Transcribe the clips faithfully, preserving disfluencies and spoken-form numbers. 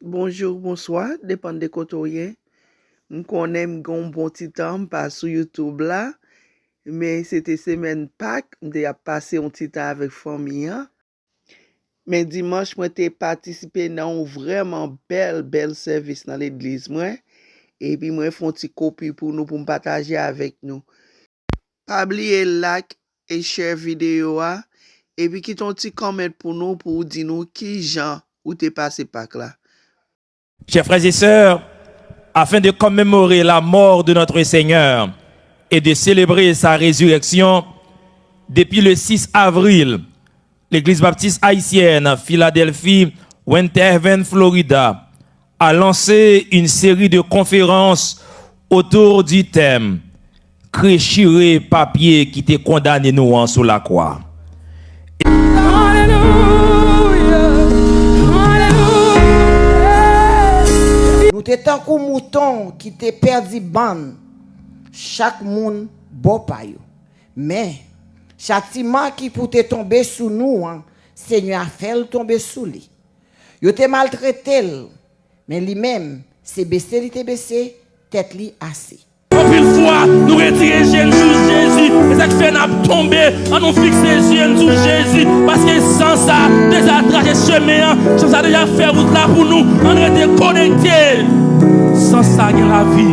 Bonjou, bonswa, depann de kote w ye. M konnen m gen yon bon ti tan m pa sou YouTube la, men se te semèn Pak, m te ap pase yon ti tan avèk fanmi an. Men dimanch, mwen te patisipe nan yon vrèman bèl, bèl sèvis nan legliz mwen. Epi mwen fè yon ti kopi pou nou, pou m pataje avèk nou. Pa bliye like e share videyo a. Epi kite yon ti comment pou nou, pou w di nou kijan ou te pase Pak la. Chers frères et sœurs, afin de commémorer la mort de notre Seigneur et de célébrer sa résurrection, depuis le six avril, l'Église baptiste haïtienne Philadelphie Winter Haven, Florida, a lancé une série de conférences autour du thème Krechire papye ki te kondane nou an sou lakwa. Alelouya, alelouya. Nou te tankou mouton ki te pèdi bann, chak moun bò pa yo. Men, chatiman ki pou te tonbe sou nou an, Senyè a fè l tonbe sou li. Yo te maltrete l, men li menm, se bese li te bese tèt li ase. Anpil fwa, nou retire je n sou Jezi. E sa k fè n ap tonbe. Ann nou fikse je n sou Jezi. Paske san sa deja trase chemen an. San sa deja fè wout la pou nou. Ann rete konekte. San sa gen lavi.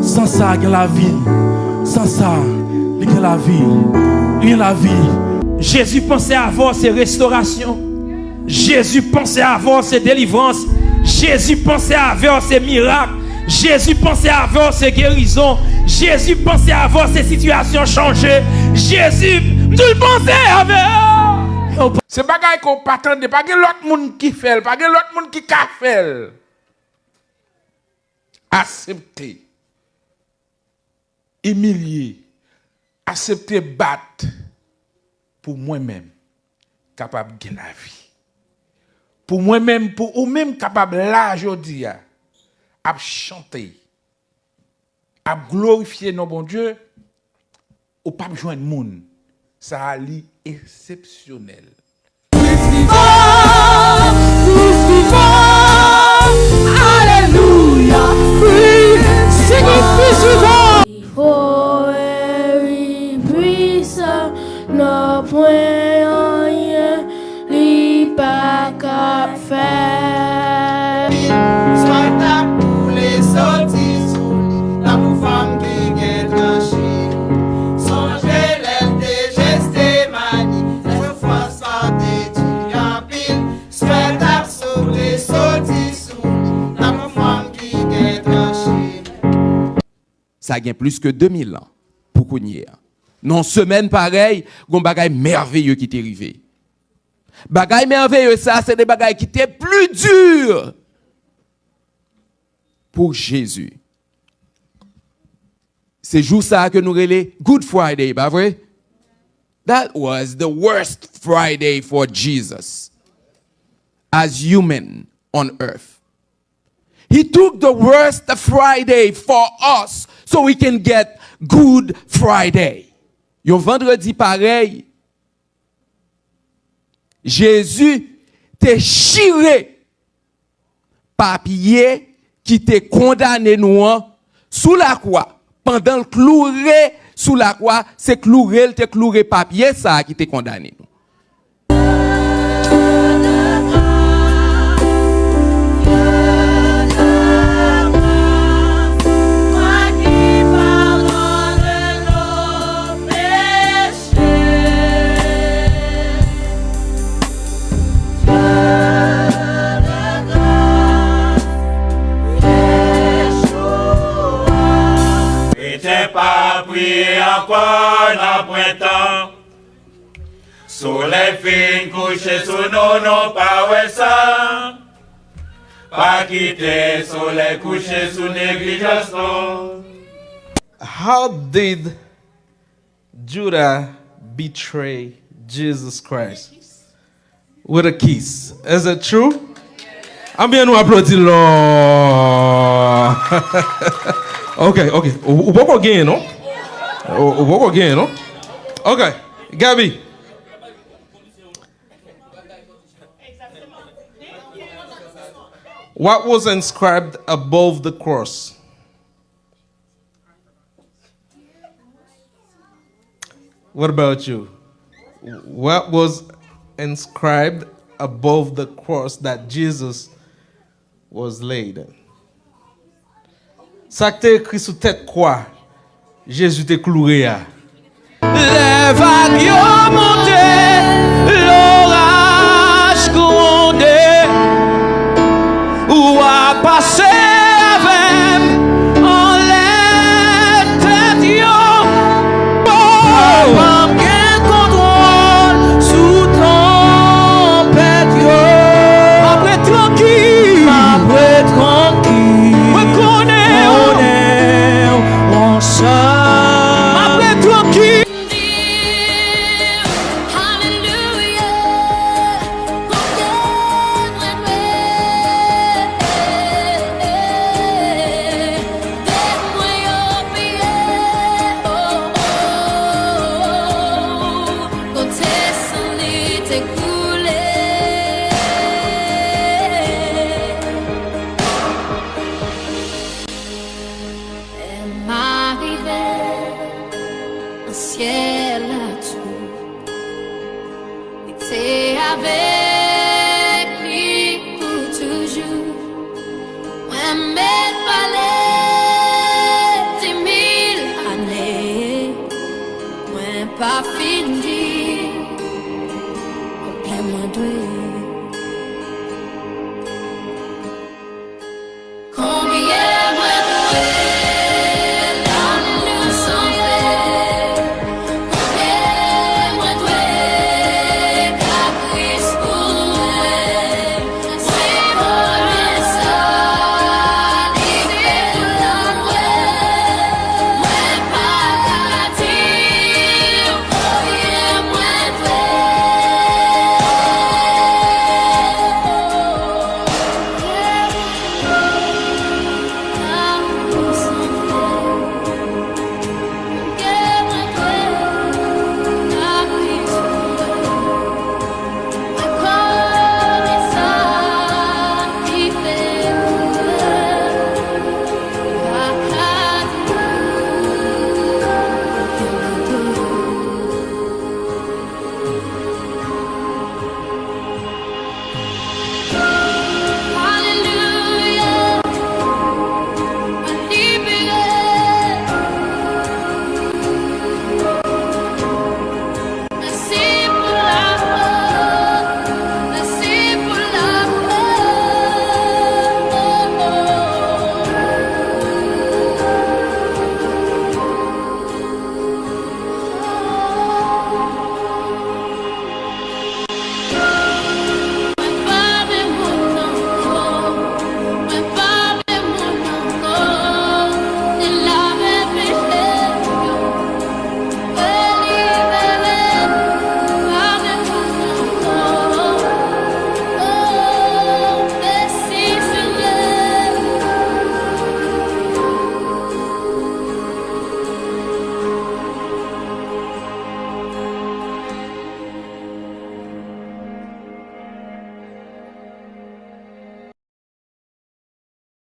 San sa gen lavi. San sa, li gen lavi. Li gen lavi. Jezi panse avè w, se restorasyon. Jezi panse avè w, se delivrans. Jezi panse avè w, se mirak. Jezi panse avè w, se gerizon. Jezi panse avè w, se sitiyasyon chanje. Jezi, m di l panse avè w. Se bagay ke w pa tande, pa gen lòt moun ki fè l, pa gen lòt moun ki ka fè l. Aksepte. Imilye, aksepte bat pou mwen menm kapab gen lavi. Pou mwen menm, pou ou menm kapab la jodi a, ap chante, ap glorifye non Bondye, ou p ap jwenn moun. Sa a li eksepsyonèl. Plis vivan, plis vivan, alelouya, plis, Senyè, plis vivan. Li fò e li pwisan, non pwen anyen li pa ka fè. Zòt ap boule soti sou li, tankou fanm ki gen tranche. Sonje lè l te Jestemani, lè soufrans lan te di anpil. Swèl t ap soule soti sou li, tankou fanm ki gen tranche. Sa gen plis ke de mil an pou kounye a. Nan yon semèn parèy, gon bagay mèveye ki te rive. Bagay mèveye sa, se de bagay ki te pli di pou Jezi. Se jou sa a ke nou rele Good Friday, pa vre? That was the worst Friday for Jesus as human on earth. He took the worst Friday for us so we can get Good Friday. Yon vandredi parèy, Jezi te chire papye ki te kondane nou an sou lakwa. Pandan l kloure sou lakwa, se kloure l te kloure papye sa a ki te kondane nou. Kretyen pa priye ankò nan prentan. Solèy fin kouche sou nou, nou pa wè sa. Pa kite solèy kouche sou neglijans nou. How did Judah betray Jesus Christ? With a kiss. Is it true? Anbyen nou aplodi l non. Ok, ok. Ou, ou poko genyen non. Ou, ou poko genyen non. Ok. Gaby. What was inscribed above the cross? What about you? What was inscribed above the cross that Jesus was laid? Sa k te ekri sou tèt kwa Jezi te kloure a? Lè vag yo monte, loraj gwonde, ou a pase avè m anlè tèt yo. Papa m gen kontwòl sou tanpèt yo. M ap ret trankil. M ap ret trankil. Mwen konnen. Konnen on sa. M ap ret trankil. Alelouya. Kote mwen dwe ye? Dèyè mwen yo piye. Oh, oh, oh, oh. Kote san li te koule. Lè m arive nan syèl la tou, li te avèk li pou toujou. Mwen met pale